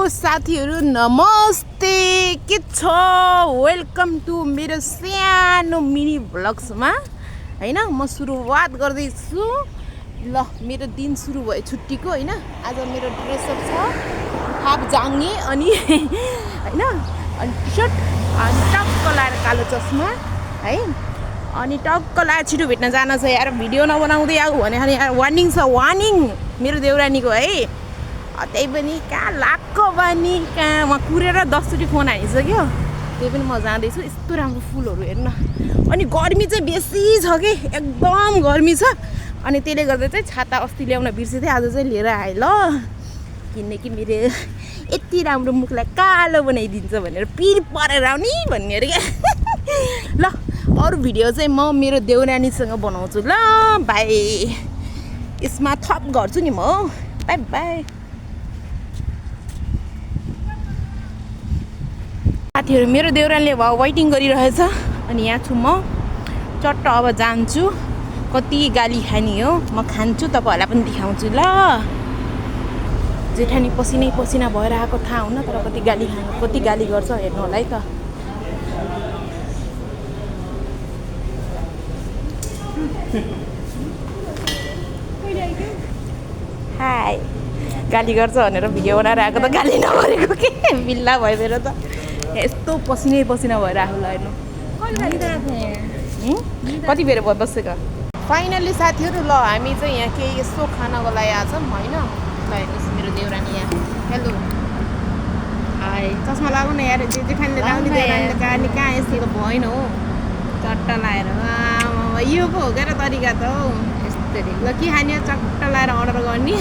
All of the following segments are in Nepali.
साथीहरु नमस्ते के छ वेलकम टु मेरो सानो मिनी ब्लग्समा हैन म सुरुवात गर्दै छु ल मेरो दिन सुरु भयो छुट्टीको हैन आज मेरो ड्रेस अप छ हाफ जाङ्गे अनि हैन अनि टी-शर्ट अनि टक्क लाएर कालो चस्मा है अनि टक्क लाएर छिटो भेट्न जान छ यार भिडियो नबनाउँदै आऊ भने यार वार्निङ छ वार्निङ मेरो देउरानीको है त्यही पनि कहाँ लाक्क बानी कहाँ म कुरेर 10 चोटि फोन हानिसक्यो त्यही पनि म जाँदैछु यस्तो राम्रो फुलहरू हेर्न अनि गर्मी चाहिँ बेसी छ कि एकदम गर्मी छ अनि त्यसले गर्दा चाहिँ छाता अस्ति ल्याउन बिर्सेँ आज चाहिँ लिएर आएँ ल किनकि मेरो यति राम्रो मुखलाई कालो बनाइदिन्छ भनेर पिर परेर आउने भन्ने अरे क्या ल अरू भिडियो चाहिँ म मेरो देउरानीसँग बनाउँछु ल बाई यसमा थप गर्छु नि म बाई बाई साथीहरु मेरो देउरानीले वेटिङ गरिरहेछ अनि यहाँ छु म चट्ट अब जान्छु कति गाली खानी हो म खान्छु तपाईहरुलाई पनि देखाउँछु ल जेठानी पसिनै पसिना भएर आएको थाहा हुन तर कति गाली गर्छ हेर्नु होला है त हाय गाली गर्छ भनेर भिडियो बनाएर आएको त गाली नगरेको के बिल्ला भयो मेरो त यस्तो पसिनै पसिना भएर आएको ल हेर्नु कति बेर भयो बसेको फाइनल्ली साथीहरु ल हामी चाहिँ यहाँ केही यसो खानको लागि आछौँ हैन ल हेर्नुस् मेरो देउरानी यहाँ हेलो हाय चस्मा लगाउ न यार जेठानीले लाउने देउरानीले गाडी कहाँ यस्तो त भएन हो चट्ट लाएर यो पो हो क्या तरिका त हौ यस्तरी ल के खाने चट्ट लाएर अर्डर गर्ने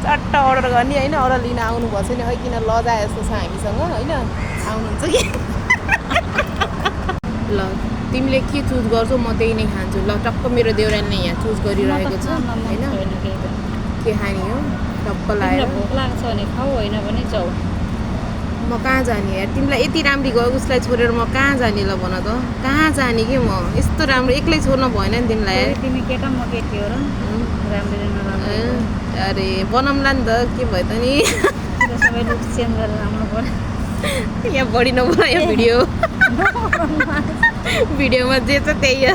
चट्ट अर्डर गर्ने हैन अर्डर लिन आउनु भएछ नि है किन लजा यस्तो छ हामीसँग हैन आउनुहुन्छ कि ल तिमीले के चुज गर्छौ म त्यही नै खान्छु ल टक्क मेरो देउरानीले यहाँ चुज गरिरहेको छ हैन के खाने हो टक्क लाएर भोक लाग्छ भने खाऊ हैन भने जाऊ म कहाँ जाने यार तिमीलाई यति राम्री गयो उसलाई छोडेर म कहाँ जाने ल भन त कहाँ जाने के म यस्तो राम्रो एक्लै छोड्न भएन नि तिमीलाई तिमी केटा म केटी हो र राम्ररी नराम्ररी अरे बनाउँला नि त के भयो त नि सबै लुक चेन्ज गरेर आउनु पर्यो यहाँ बढी नबनायो भिडियोमा जे छ त्यही हो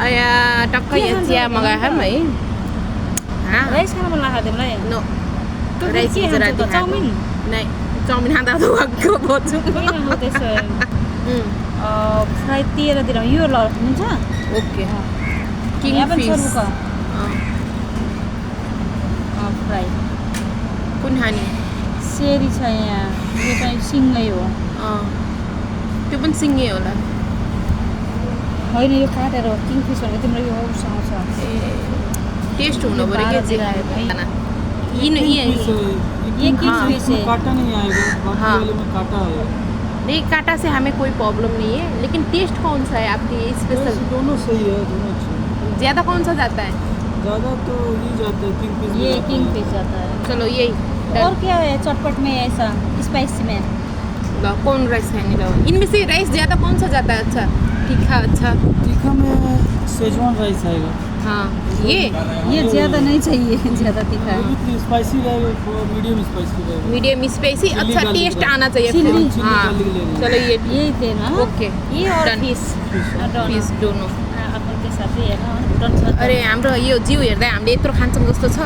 अया टक्क यहाँ चिया मगाए है राइस खान मन लाग्यो तिमीलाई नो राइस चाउमिन नै चाउमिन खाँदा त वाक्क बच्छु फ्राई 13 दिएर यो ल हुन्छ ओके किङ फिस फ्राई कुन खाने सेरी छ यहाँ यो चाहिँ सिङ्गै हो त्यो पनि सिङ्गै होला होइन यो काटेर हो किङ फिस भनेको तिम्रो यो उसँग छ टेस्ट हुनु पर्यो के जे खाए खाना ये किङ फिस है काटा नहीं आएगा बाकी वाले में काटा है नहीं काटा से हमें कोई प्रॉब्लम नहीं है लेकिन टेस्ट कौन सा है आपकी स्पेशल दोनों सही है दोनों अच्छे ज़्यादा कौन सा जाता है ज़्यादा तो ये जाता है किंग फिश ये किंग फिश जाता है चलो यही और क्या है चटपट में ऐसा स्पाइसी में लो कौन राइस खाने लो इनमें से राइस ज़्यादा कौन सा जाता है अच्छा तीखा अच्छा तीखा में सेजवान राइस आएगा हाँ ये ज़्यादा नहीं चाहिए ज़्यादा तीखा स्पाइसी रहेगा मीडियम स्पाइसी रहेगा मीडियम स्पाइसी अच्छा टेस्ट आना चाहिए चिल्ली हाँ चलो ये देना ओके ये और फिश फिश दोनों अपन के साथ ही है ना अरे हाम्रो यो जिउ हेर्दा हामीले यत्रो खान्छौँ जस्तो छ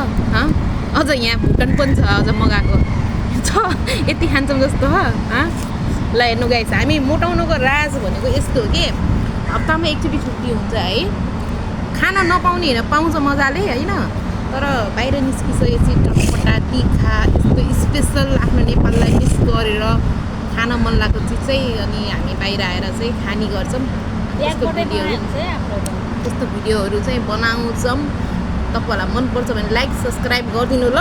अझ यहाँ भुटन पनि छ अझ मगाएको छ यति खान्छौँ जस्तो ल हेर्नु गाइस हामी मोटाउनुको राज भनेको यस्तो हो कि हप्तामा एकचोटि छुट्टी हुन्छ है खाना नपाउने होइन पाउँछ मजाले होइन तर बाहिर निस्किसकेपछि चटपटा तीखा यस्तो स्पेसल आफ्नो नेपाललाई मिस गरेर खान मन लागेको चिज चाहिँ अनि हामी बाहिर आएर चाहिँ खाने गर्छौँ त्यस्तो भिडियोहरू चाहिँ बनाउँछौँ तपाईँहरूलाई मनपर्छ भने लाइक सब्सक्राइब गरिदिनु ल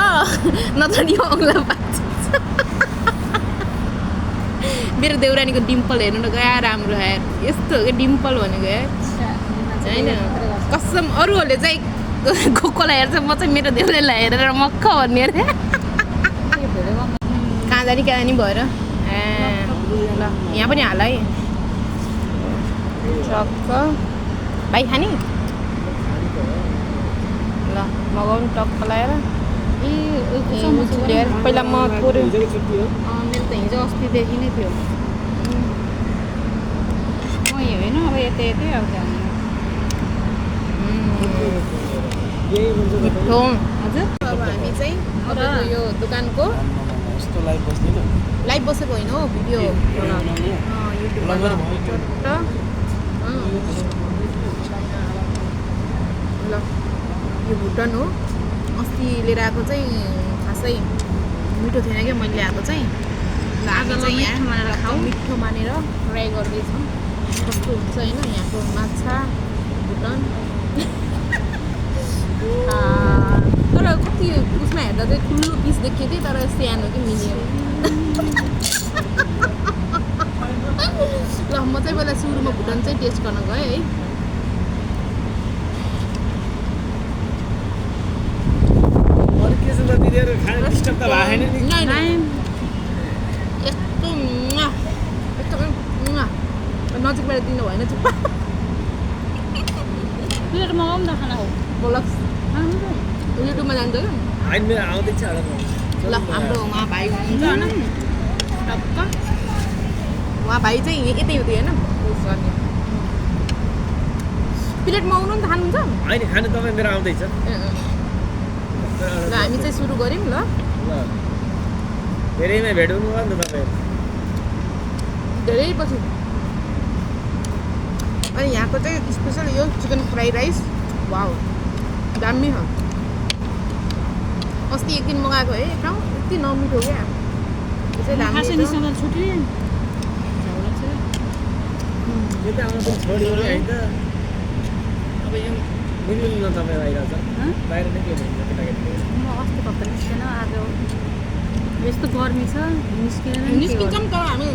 नत्र नि अग्ला पान्छ मेरो देउरानीको डिम्पल हेर्नु न गया राम्रो यार यस्तो हो क्या डिम्पल भनेको यार होइन कसम अरूहरूले चाहिँ कोलाई हेर्छ म चाहिँ मेरो देउरानीलाई हेरेर मक्ख भन्ने अरे कहाँ जाने भएर ल यहाँ पनि हाल है टक्क भाइ खाने ल मगाउनु टक्क लगाएर पहिला म थोरै हिजोको छुट्टी हो मेरो त हिजो अस्तिदेखि नै थियो यही होइन अब यतै अब जानु यही हुन्छ मिठो हजुर अब हामी चाहिँ तपाईँको यो दोकानको यस्तो लाइभ बस्दैन लाइभ बसेको होइन हो भिडियो युट्युबमा ब्लगर भयो चट्ट ल यो भुटन हो अस्ति लिएर आएको चाहिँ खासै मिठो थिएन क्या मैले ल्याएको चाहिँ ल हामी चाहिँ यहाँ मिठो मानेर ट्राई गर्दैछौँ कस्तो हुन्छ होइन यहाँको माछा भुटन तर कति उसमा हेर्दा चाहिँ ठुलो पिस देखेको थिएँ तर सानो कि मिनियम ल म चाहिँ पहिला सुरुमा भुटन चाहिँ टेस्ट गर्न गएँ है अरू के छ त दिदीहरू खाने डिस्टर्ब त भएन नि यस्तो नजिकबाट दिनु भएन चुप्पा प्लेट मगाउँ न खाना हो बोलक्स युट्युबमा जान्छ क्या होइन मेरो आउँदैछ होला ल हाम्रो उहाँ भाइ हुनुहुन्छ होइन टक्क उहाँ भाइ चाहिँ यतै हुँदै होइन प्लेट मगाउनु नि त खानुहुन्छ होइन खानु तपाईँ मेरो आउँदैछ ल हामी चाहिँ सुरु गऱ्यौँ ल धेरैमा भेट हुनु भयो नि त तपाईँ धेरै पछि अनि यहाँको चाहिँ स्पेसल यो चिकन फ्राइड राइस वाउ दामी छ अस्ति एक दिन मगाएको है ठाउँ यति नमिठो क्या त्यसै दामी छ। छुट्टी यो त आउनु पनि छोड्यो नि होइन त अब यो मिल्नु न तपाईँ बाहिर छ बाहिर नै के भन्छ केटाकेटी म अस्ति भर्खर निस्केन आज यस्तो गर्मी छ निस्किँदैन निस्किन्छौँ तर हामी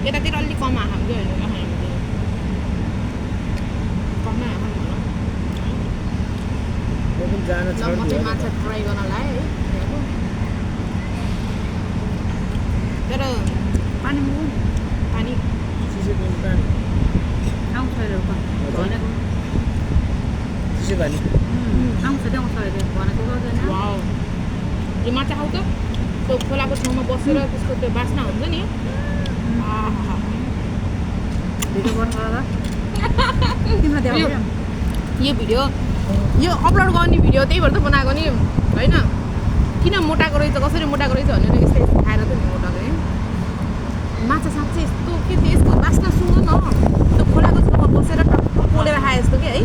यतातिर अलिक कम आँखा हुन्छ होइन कमै आँखा म पनि जान ल म छोड्दियो चाहिँ माछा ट्राई गर्न लाएँ है यहाँको तर पानी मुगु पानी चिसो पानी आउँछ अरे भनेको चिसो पानी आउँछ ल्याउँछ अरे भनेको गर्दैन वाउ यो माछा खाऊ त त्यो खोलाको छेउमा बसेर त्यसको त्यो बास्ना हुन्छ नि आहा भिडियो गर्नु तिमीलाई देखाउँछ यो भिडियो यो अपलोड गर्ने भिडियो त्यही भएर त बनाएको नि होइन किन मोटाएको रहेछ कसरी मोटाएको रहेछ भनेर यस्तै यस्तो खाएर त मोटाएको है माछा साँच्चै यस्तो के थियो यसको बास्ना सुन्नु न त्यो खोलाको छेउमा बसेर टक्क पोलेर खाए जस्तो कि है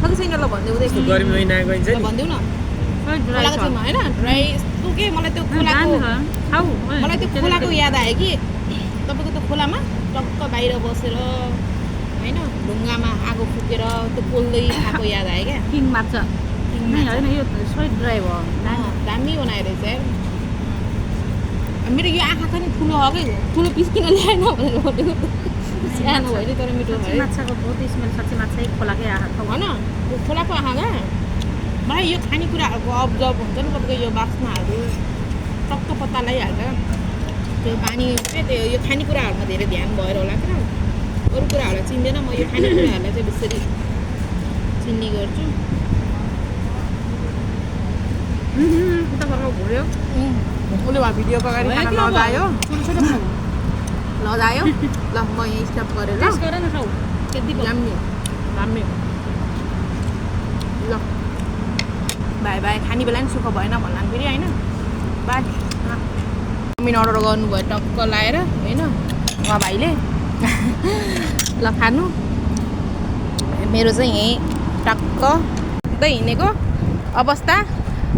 ठगी छैन ल भन्दै यस्तो गर्मी महिना गइन्छ नि भनिदेऊ न खोलाको छेउमा होइन ड्राई यस्तो के मलाई त्यो खोलाको मलाई त्यो खोलाको याद आयो कि तपाईँको त्यो खोलामा टक्क बाहिर बसेर होइन ढुङ्गामा आगो फुकेर त्यो पोल्दै खाएको याद आयो क्या किङ मार्छ होइन यो सही ड्राई भयो दामी बनाएर चाहिँ मेरो यो आँखा चाहिँ ठुलो हो कि ठुलो पिस किन ल्याएन भनेर भनेको सानो होइन तर मिठो भयो माछाको बहुत स्मेल साँच्चै माछा खोलाकै आँखा खाऊ होइन यो खोलाको आँखा क्या मलाई यो खानेकुराहरूको अब्जर्भ हुन्छ नि तपाईँको यो बास्नाहरू टक्क पत्ता लगाइहाल्छ त्यो पानी चाहिँ त्यो यो खानेकुराहरूमा धेरै ध्यान भएर होला क्या अरू कुराहरूलाई चिन्दैन म यो खानेकुराहरूलाई चाहिँ बेसरी चिन्ने गर्छु उता भर्खर घुऱ्यो उसले भए भिडियोको अगाडि खाना लजायो लजायो ल म यहाँ स्टप गरेर टेस्ट गर न खाऊ त्यति दामी दामी ल बाई बाई खाने बेला नि सुख भएन भन्ला फेरि होइन बाई चाउमिन अर्डर गर्नुभयो टक्क लाएर होइन उहाँ भाइले ल खानु मेरो चाहिँ यहीँ टक्क हिँडेको अवस्था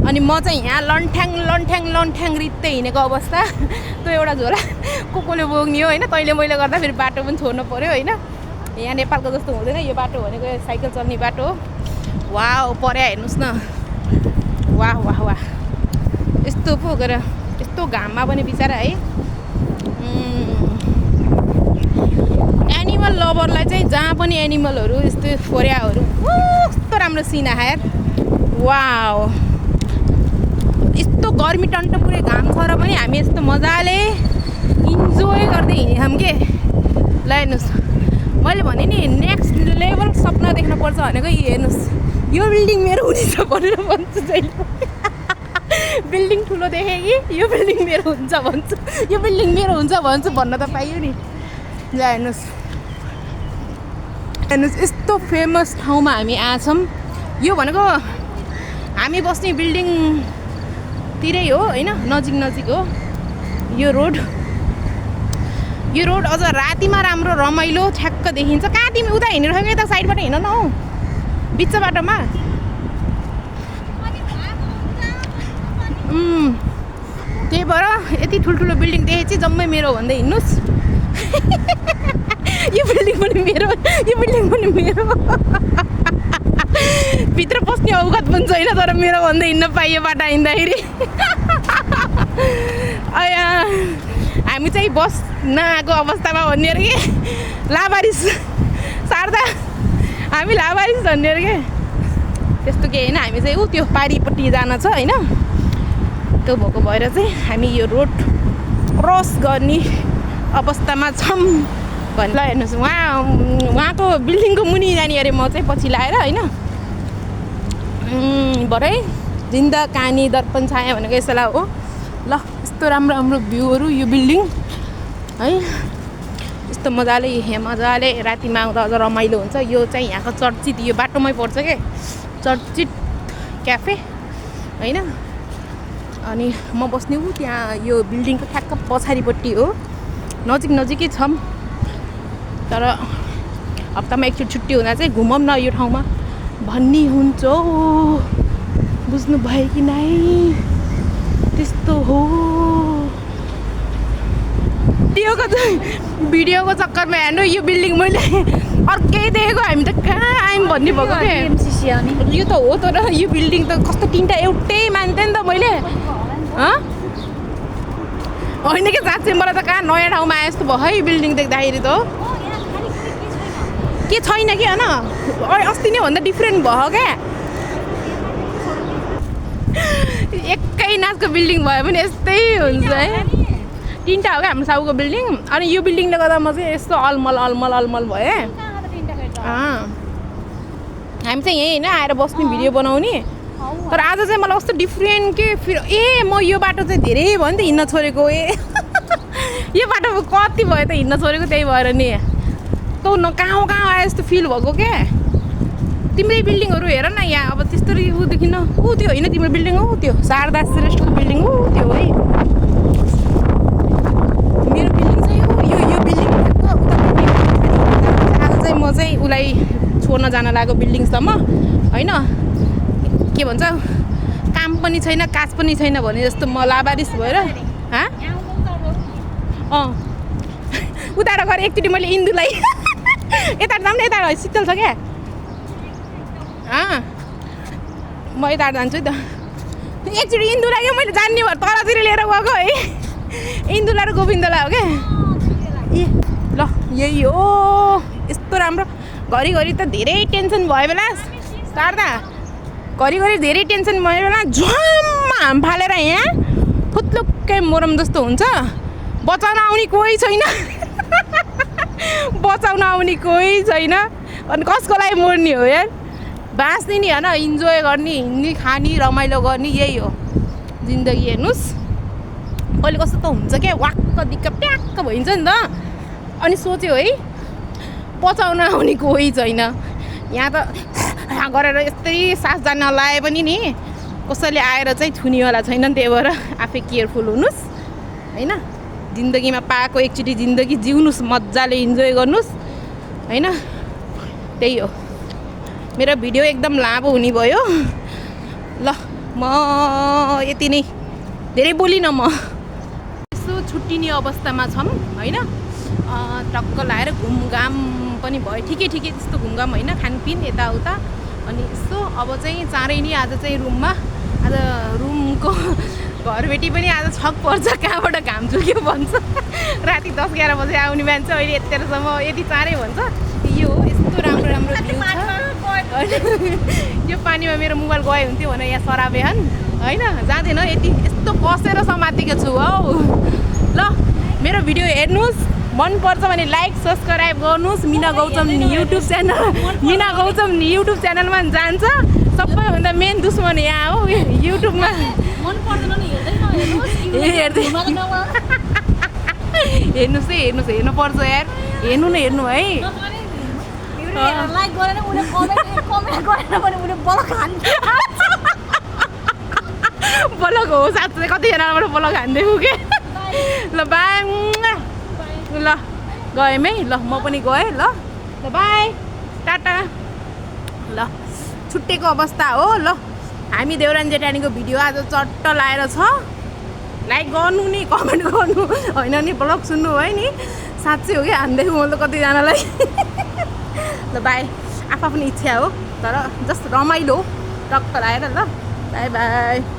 अनि म चाहिँ यहाँ लन्ठ्याङ रित्तै हिँडेको अवस्था त्यो एउटा झोला कोले बोक्ने हो होइन तैँले मैले गर्दा फेरि बाटो पनि छोड्नु पऱ्यो होइन यहाँ नेपालको जस्तो हुँदैन यो बाटो भनेको साइकल चल्ने बाटो हो वाह पर्या हेर्नुहोस् न वाह वाह वाह यस्तो पो गएर यस्तो घाममा पनि बिचरा है एनिमल लभरलाई चाहिँ जहाँ पनि एनिमलहरू यस्तो फोर्याहरू कस्तो राम्रो सिन आएर वाह यस्तो गर्मी टन्टपुरै घाम छ र पनि हामी यस्तो मजाले इन्जोय गर्दै हिँड्यौँ के ल हेर्नुहोस् मैले भने नि नेक्स्ट लेभल सपना देख्नुपर्छ भनेको हेर्नुहोस् यो बिल्डिङ मेरो हुनेछ भनेर भन्छु जहिले बिल्डिङ ठुलो देखेँ कि यो बिल्डिङ मेरो हुन्छ भन्छु यो बिल्डिङ मेरो हुन्छ भन्छु भन्न त पाइयो नि ल हेर्नुहोस् यस्तो फेमस ठाउँमा हामी आएछौँ यो भनेको हामी बस्ने बिल्डिङतिरै हो होइन नजिक हो यो रोड अझ रातिमा राम्रो रमाइलो ठ्याक्क देखिन्छ कहाँ तिमी उता हिँडिरहेको यता साइडबाट हिँड न हौ बिच बाटोमा त्यही भएर यति ठुल्ठुलो बिल्डिङ देखेपछि जम्मै मेरो भन्दै हिँड्नुहोस् यो बिल्डिङ पनि मेरो भित्र पस्ने औकात पनि छैन तर मेरो भन्दै हिँड्न पाइयो बाटो हिँड्दाखेरि हामी चाहिँ बस नआएको अवस्थामा भन्ने अरे के लाभारिस सार्दा हामी लाभारिस भन्ने अरे के त्यस्तो केही होइन हामी चाहिँ त्यो पारिपट्टि जान छ होइन त्यो भएको भएर चाहिँ हामी यो रोड क्रस गर्ने अवस्थामा छौँ ल हेर्नुहोस् उहाँको बिल्डिङको मुनि जाने अरे म चाहिँ पछि लाएर होइन भरे जिन्दा कहानी दर्पण छाया भनेको यसलाई हो ल यस्तो राम्रो भ्यूहरू यो बिल्डिङ है यस्तो मजाले रातिमा आउँदा अझ रमाइलो हुन्छ यो चाहिँ यहाँको चर्चित यो बाटोमै पर्छ के चर्चित क्याफे होइन अनि म बस्ने त्यहाँ यो बिल्डिङको ठ्याक्क पछाडिपट्टि हो नजिकै छौँ तर हप्तामा एकचोटि छुट्टी हुँदा चाहिँ घुमौँ न यो ठाउँमा भन्ने हुन्छ बुझ्नु भयो कि नै त्यस्तो हो भिडियोको चक्करमा हेर्नु यो बिल्डिङ मैले अर्कै देखेको हामी त कहाँ आयौँ भन्ने भएको क्या यो त हो तर यो बिल्डिङ त कस्तो तिनवटा एउटै मान्थेँ नि त मैले होइन कि साँच्चै मलाई त कहाँ नयाँ ठाउँमा आए जस्तो भयो है यो बिल्डिङ देख्दाखेरि त के छैन कि होइन अस्ति नै भन्दा डिफ्रेन्ट भयो क्या एकै नाचको बिल्डिङ भयो भने यस्तै हुन्छ है तिनवटा हो क्या हाम्रो साउको बिल्डिङ अनि यो बिल्डिङले गर्दा म चाहिँ यस्तो अलमल भएँ हामी चाहिँ यहीँ होइन आएर बस्ने भिडियो बनाउने तर आज चाहिँ मलाई कस्तो डिफ्रेन्ट के म यो बाटो चाहिँ धेरै भयो नि त हिँड्न छोडेको यो बाटो कति भयो त हिँड्न छोडेको त्यही भएर नि तँ कहाँ आए जस्तो फिल भएको क्या तिम्रै बिल्डिङहरू हेर न यहाँ अब त्यस्तो उदेखि न त्यो होइन तिम्रो बिल्डिङ हो त्यो शारदा श्रेष्ठको बिल्डिङ हो त्यो है मेरो बिल्डिङ चाहिँ हो यो बिल्डिङ आज चाहिँ म चाहिँ उसलाई छोड्न जान लागेको बिल्डिङसम्म होइन के भन्छ काम पनि छैन काज पनि छैन भने जस्तो म लाभारिस भएर उताबाट गएर एकचोटि मैले इन्दुलाई यता जाऊँ न यता शीतल छ क्या म यता जान्छु त एकचोटि इन्दुलाई क्या मैले जान्ने भएर तलतिर लिएर गएको है इन्दुला र गोविन्दलाई हो क्या ए ल यही हो यस्तो राम्रो घरिघरि त धेरै टेन्सन भयो बेला सार्दा घरिघरि धेरै टेन्सन भयो बेला झ्वाममा हाम फालेर यहाँ फुत्लुक्कै मोरम जस्तो हुन्छ बचाउन आउने कोही छैन अनि कसको लागि मर्ने हो यार बाँच्ने नि होइन इन्जोय गर्ने हिँड्ने खाने रमाइलो गर्ने यही हो जिन्दगी हेर्नुहोस् कहिले कस्तो त हुन्छ क्या वाक्क दिक्क प्याक्क भइन्छ नि त अनि सोच्यो है बचाउन आउने कोही छैन यहाँ त गरेर यस्तै सास जान लाए पनि नि कसैले आएर चाहिँ छुनेवाला छैन त्यही भएर आफै केयरफुल हुनुहोस् होइन जिन्दगीमा पाएको एकचोटि जिन्दगी जिउनुहोस् मजाले इन्जोय गर्नुहोस् होइन त्यही हो मेरो भिडियो एकदम लामो हुने भयो ल म यति नै धेरै बोलिनँ म यसो छुट्टिने अवस्थामा छौँ होइन टक्क लाएर घुमघाम पनि भयो ठिकै त्यस्तो घुमघाम होइन खानपिन यताउता अनि यसो अब चाहिँ चाँडै नि आज चाहिँ रुममा आज रुमको घरबेटी पनि आज छक पर्छ कहाँबाट घाम झुक्यो भन्छ राति 10-11 बजे आउने मान्छे अहिले यतिसम्म यति चाँडै भन्छ यो यस्तो राम्रो भ्यू छ यो पानीमा मेरो मोबाइल गयो हुन्थ्यो भने यहाँ सराबेहान होइन जाँदैन यति यस्तो कसेर समातेको छु हौ ल मेरो भिडियो हेर्नुहोस् मनपर्छ भने लाइक सब्सक्राइब गर्नुहोस् मिना गौतम युट्युब च्यानल मिना गौतम युट्युब च्यानलमा जान्छ सबैभन्दा मेन दुश्मन यहाँ हो युट्युबमा मन पर्दैन नि हेर्दै हेर्नुहोस् है हेर्नुपर्छ यार हेर्नु है लाइक गरेर उले कमेन्ट गरेर पनि उले ब्लक हान्छ ब्लक हो साँच्चै कतिजनाबाट ब्लक हान्दै पुगेँ ल बाई ल गयौँ है ल म पनि गएँ ल बाई टाटा ल छुट्टेको अवस्था हो ल हामी देउरान जेठानीको भिडियो आज चट्ट लाएर छ लाइक गर्नु नि कमेन्ट गर्नु होइन नि ब्लग सुन्नु है नि साँच्चै हो कि हान्दै म त कतिजनालाई ल बाई आफ्नो इच्छा हो तर जस्ट रमाइलो टक्क लाएर ल बाई बाई